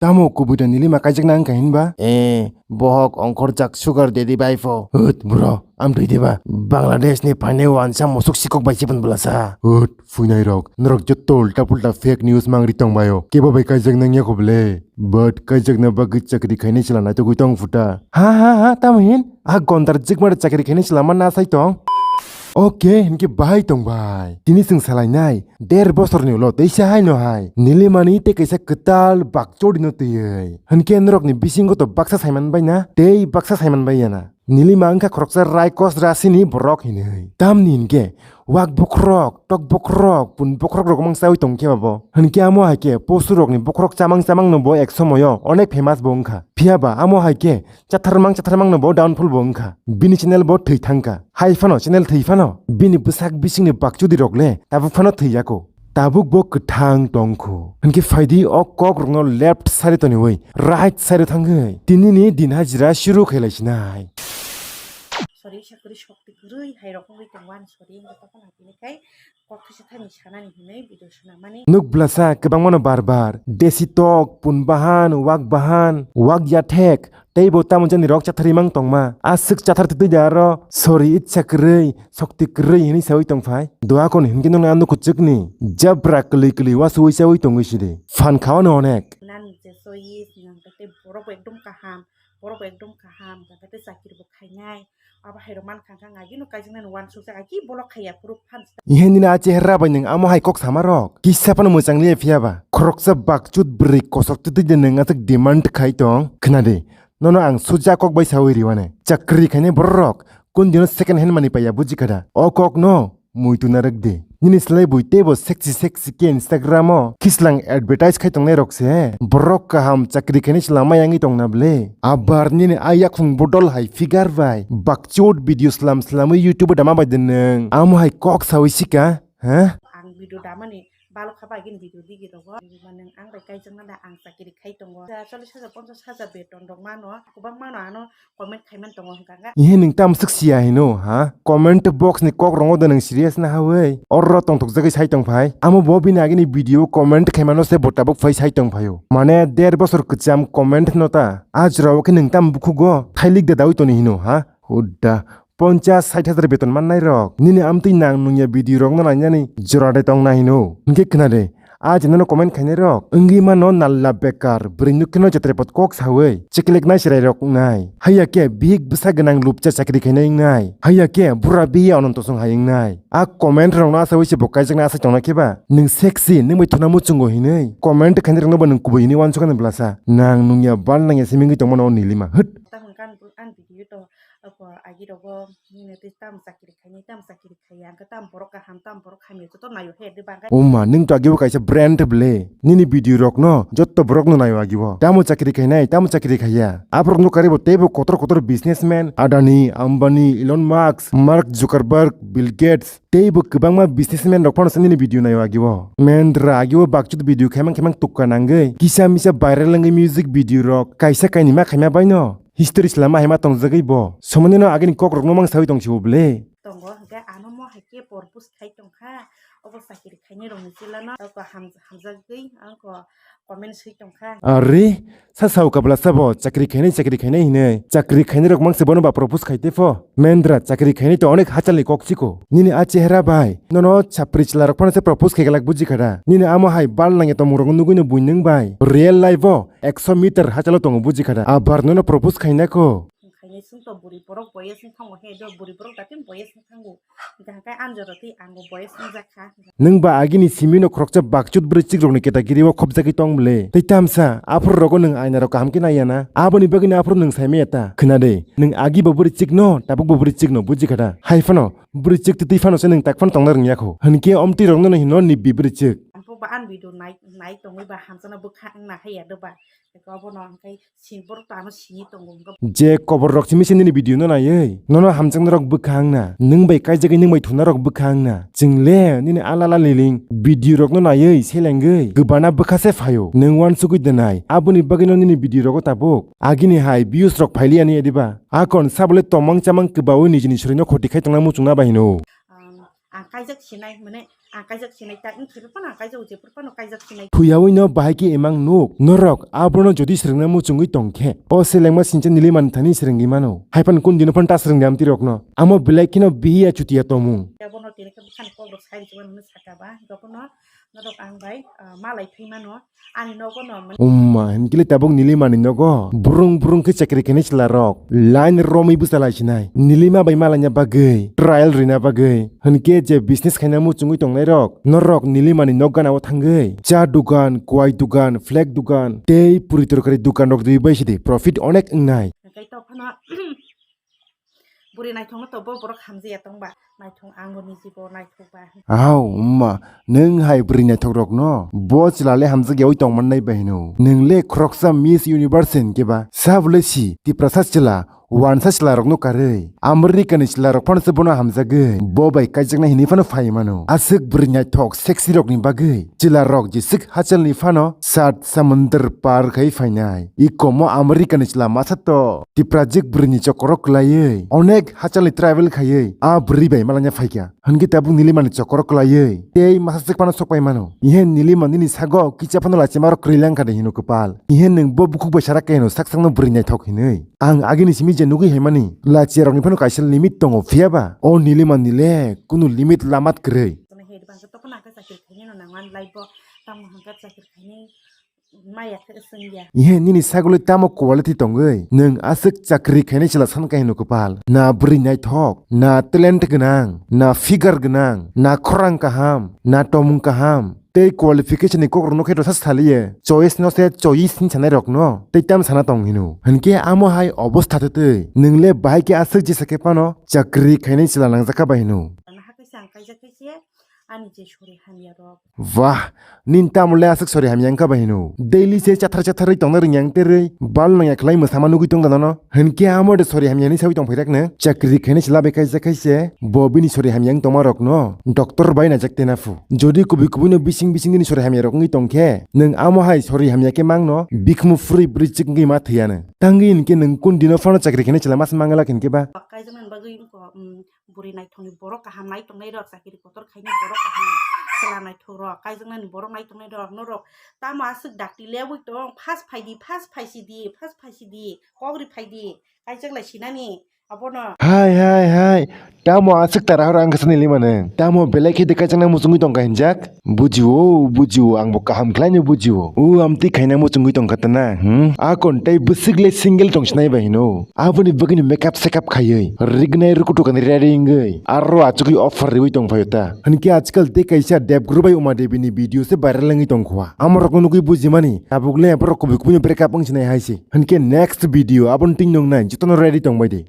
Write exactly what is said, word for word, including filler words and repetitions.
Tamo kubui da Nilima kaijakna wngkha hinba? Eh, bohok ongkhorjak sugar daddy bai pho. Hut, bro, amtwi diba? Bangladesh ni phainai wansa musuk sikok bai chibun bwlasa. Hut, phuinai rok. Norok jotto ulta pulta fake news mangri tongbaio. Kebo bai kaijak nangya kho bwle. But kaijakna bagwi chakri khainai chwla naitugwi tong phuta. Ha, ha, ha, tamo hin? A gondar jikmar chakri khainai chwla ma nasai tong? Okay, hinkhe bahai tong bai. Tini chwng salainai. Der bosorni ulo teisa haino hai Nilimani tei kaisa kwtal bakchorino twiwi. Hinkhe norokni bisingo to baksa saiman bai na tei baksa saiman bai ya na. Nilima wngkha khoroksa raikos rasini borok hinwi. Tamni hinkhe wak bokhorok, tok bokhorok, pun bokhorok rok mangsa wi tongkhe ba bo. Hinkhe amo hai khe posurokni bokhorok chamang chamangno bo ek somoyo onek famous bo wngkha. Phiya ba amo hai khe chatharmang chatharmangno bo downfall bo wngkha. Bini channel bo thwi thangkha. Hai phano channel thwi phano bini bwsak bisingni bakchudi rok le tabuk phano thwi yako. Tabuk bo kwthang tongkho. Hinkhe phaidi o kok rokno left side toniwi right side thangwi tinini din hajira shuru khailaisinai. Sorry, sakri shokti kwrwi hai rokno wi tongwan sorry, wngkha tokon hai tini khai kok kisa thani sanani hinwi video swnamani. Nuk blasa kwbangmano bar bar. Desi tok, pun bahan, wak bahan, wak yathek, tei bo tamo jani rok chathari mang tongma. Aswk chathar twi da aro, sorry itsa kwrwi, sokti kwrwi hinwi sawi tongphai. Doa kon hinkhe nokna nukhu chwkni. Jabra kwlwi kwlwi wasu wi sawi tongwi sidi. Phan khaono onek. Nani je soyi, nang tei borok bo ekdom kaham, borok bo ekdom kaham, tei chakri bo khainai. Abo hai rok man kha kha ngai no kaijak nani wansuk jak, aki bolok khaiya phuru phan. Ihe nini a chehra bai nwng amo hai kok sama rok. Kisa phano mwchang liya phiya ba. Khoroksa bakchut bwrwi kosok twi twi de nwng aswk demand khai tong. Khna de. Nono ang suja kok bai sawi riwane. Chakri khainai borok rok. Kun dino second hand mani paiya buji khada. O kok no muitu narwk de. Nini slai bui teibo sexy sexy khe Instagram o khislang advertise khai tongnai rok se. Borok kaham chakri khainai chwla ma yangwi tongna ble. Abar nini a yakhung bodol hai figure bai bakchut video slam slamwi YouTube o dama bai de nwng. Amo hai kok sawi sika, ha? Ang video damani balok kha bagini video digi rogo. Nwng ang bai kaijakna da ang chakri khai tongo. Chollish hajar, ponchash hajar beton rok mano. Kwbang mano ano comment khaiman tongo hwnkha kha. Ihe nwng tamswk siya hino, ha? Comment box ni kok rongo da nwng serious na hawi? Oro tongthok jagwi sai tongphai. Amo bo bini agini video comment khaimano se bo tabuk phai sai tongphaio. Mane der bosor kwcham comment no ta. A jorao khe nwng tam bukhugo thailik da dawi toni hino, ha? Hudda. Ponchas sait hajar beton mannai rok. Nini amtwi nang nungya video rokno nainani jora de tongna hino. Hinkhe khna de. A je nono comment khainai rok wngwi mano nalla bekar, bwrwi nukhe no jetrepot kok sawi chiklik nai chwrai rok wngnai. Haiya khe bihik bwsa gwnang lupcha chakri khainai wngnai. Haiya khe bura biya ononto song hai wngnai. A comment rokno achawi se bo kaijaknai achai tongna khe ba nwng sexy nwng bai thuna muchungo hinwi comment khainai rokno bo nwng kubui hinwi uansukani bwlasa. Nang nungya bal nangya simi wngwi tongmano o Nilima. Hwt. Tamo kan ang video to ako agi rogo nini twi tam chakri khainai tam chakri khaiya ang tam borok kaham tam borok hamya joto nayo he de bangkai. Oma, nwng to agio kaisa brand ble. Nini video rok no jotto borok no nayo agio. Tamo chakri khainai, tamo chakri khaiya. Aborok no karibo teibo kotor kotor businessman, Adani, Ambani, Elon Musk, Mark Zuckerberg, Bill Gates, teibo kwbangma businessman rok phano nini video nayo agio. Mendra agio bakchut video khaimang khaimang tukka nangwi kisa misa viral wngwi music video rok kaisa kainwi ma khaima bai no. History slama hai ma tongjagwi bo. Somonino agini kokrokno mang sawi tongsibo ble. Tongo, hwnkhe ano mo hai khe propose khai tongkha. Obo chakri khainai rokni chwlano. Oko ham-, hamjagwi, angko comment swi tongkha. Are, sa sao kabla sabo, chakri khainai, chakri khainai hinwi. Chakri khainai rok mangsa bono ba propose khai tei pho. Mendra, chakri khainai to onek hachalni kok chiko. Nini a chehra bai. Nono chapri chwla rok phano se propose khai galak buji khada. Nini amo hai bal nangya tongmung rok nugwi no buinung bai. Real life o ekso meter hachalo tongo buji khada. Abar nono propose khaina kho. Khainai sung to buri borok boyes wng thango he do buri borok datim boyes wng thango. Hingkha hingkha anjoro tei ango boyes wng jak kha. Nwng ba agini simi no khoroksa bakchut bwrwi chik rokni category o khopjagwi tong bwle. Tei tamsa aphuru rogo nwng aina rok kaham khe naiya na. Aboni bagwi no aphuru nwng saimaya ta. Khna de, nwng agi bo bwrwi chik no, tabuk bo bwrwi chik no buji khada. Hai phano bwrwi chik twi twi phano se nwng tak phano tongna rwngya kho. Hinkhe omtwi rokno no hino nibbi bwrwi chik. Ampho ba an video nai, nai tongwi ba hamjakna bwkha wngna haiya do ba. Eko abono hingkhe sin borok to ano sini tongo hingkhe. Je kobor rok simi se nini video no naiwi. Nono hamjakna rok bwkha wngna. Nwng bai kaijagwi nwng bai thuna rok bwkha wngna. Chwng le nini alala liling video rokno naiwi selengwi kwbana bwkha se phaio. Nwng uansugwi dwnai. Aboni bagwino nini video rogo tabuk. Agini hai views rok phailiya ni ediba. Akon sabole tomang chamang kwbaui nijini sorino khoti khai tongna muchungna bai hino. Ang, ang kaijak sinai hwnmane Ang kaijak sinai ta, wng thwiba phano ang kaijak, je phano kaijak sinai. Thuyawi no bahai khe imang nuk. Norok abono jodi swrwngna muchungwi tong khe, o selengma sincha Nilimani thani swrwngwi mano. Haiphano kun dino phano ta swrwngdi amtwi rokno. Amo belai kheno bihiya chutiya tomung. Abono tini khe bwkhani kok rok sai rwchukmani hwnwi saka ba, hwnkhe abono norok ang bai, ah, malai thwi mano. Ani nogo no mani. Umma, hinkhe le tabuk Nilimani nogo brung brung khe chakri khainai chwla rok line romwi bwsa lai sinai. Nilima bai malaina bagwi, trial rwina bagwi. Hinkhe je business khaina muchungwi tongnai rok, norok Nilimani nok gana o thangwi cha dugan, kwai dugan, flag dugan tei puri torkari dugan rok rwi bai sidi profit onek wngnai. Hinkhe to phano bwrwi naithokno to bo borok hamjaya tongba, naithok ang bo niji bo naithok ba. Hao, wngma, nwng hai bwrwi naithok rokno bo chwla le hamjakyawi tongmannai bai hino. Nwng le khoroksa Miss Universe hinkhe ba, sabo le si Tiprasa chwla, wansa chwla rokno karwi America ni chwla rok phano se bono hamjagwi bo bai kaijaknai hinwi phano phai mano. Aswk bwrwi naithok sexy rokni bagwi chwla rok jeswk hachalni phano sat samundar par khai phainai. I komo America ni chwla masa to Tiprajwk bwrwini chokoro kwlaiwi onek hachalni travel khaiwi a bwrwi bai malanya phaikha. Hinkhe tabuk Nilimani chokoro kwlaiwi tei masa swk phano sok pai mano. Ihe Nilima nini sago kisa phano lachima rok kwrwi lang kha de hino kwpal. Ihe nwng bo bukhuk bai sara khe hino sak sakno bwrwi naithok hinwi. Ang agini simi je nugwi haimani, lachia rokni phano kaisa limit tongo, phiya ba o Nilima ni le kunu limit lamat kwrwi. Kono he bangsa tokona ka chakri khainai no nang man life bo, tamo hangka chakri khainai maya khe swngya. Ihe nini sagole tamo quality tongwi? Nwng aswk chakri khainai chwla san kha hino kwpal. Na bwrwi naithok, na talent gwnang, na figure gwnang, na khorang kaham, na tomung kaham. Tei qualification ni kok rwno khe dosa saliye, choice no se choice hin sanai rokno tei tam sana tong hino. Hinkhe amo hai obostha tei tei nwng le bahai khe aswk jesa khe phano chakri khainai chwla nangjak kha bai hino. Ana hakhe se ang kaijak khe se ani je sori hamya rok. Wah, nini tamo le aswk sori hamya wngkha bai hino. Daily se chathar chatharwi tongna rwngya wng terwi bal nangya khlai mwsama nugwi tong da nono. Hinkhe amo de sori hamya hinwi sawi tong phairak nwng. Chakri khainai se labai kaijak khaise, bo bini sori hamya wng tongma rokno doctor bai naijak tena phu. Jodi kubui kubui no bising bising nini sori hamya rok wngwi tong khe, nwng amo hai sori hamya khe mangno bikhmu phurwi bwrwi chik wngwi ma thwiya nwng. Tangwi hinkhe nwng kun dino phano chakri khainai chwla mas mangala hinkhe ba? Kaijak nani bagwi wngkha, um, bwrwi naithokni borok kaham nai tongnai rok, chakri kotor khainai borok kaham, chwla naithok rok, kaijak nani borok nai tongnai rok, norok tamo aswk dakti lebwi tong, fast phaidi, fast phaisidi, fast phaisidi, kok ri phaidi. Kaijak lai sinani abono. Hai, hai, hai. Tamo aswk tara horo ang khe sanili mano. Tamo belai khe de kaijakna muchungwi tongkha hinjak? Bujio, bujio, ang bo kaham khlaino bujio. O amtwi khaina muchungwi tongkha tana, hmm? A kon tei bwswk le single tong sinai bai hino. Aboni bagwino makeup sekap khaiwi, rignai rukutukani ready wngwi, aro achugwi offer riwi tongphaio ta. Hinkhe ajkal tei kaisa Debguru bai Uma Devi ni video se viral wngwi tongkha. Amorokno nugwi bujimani, tabuk le borok kubui kubui no break up wng sinai hai se. Hinkhe next video aboni twi nungnai jotono ready tongbai di.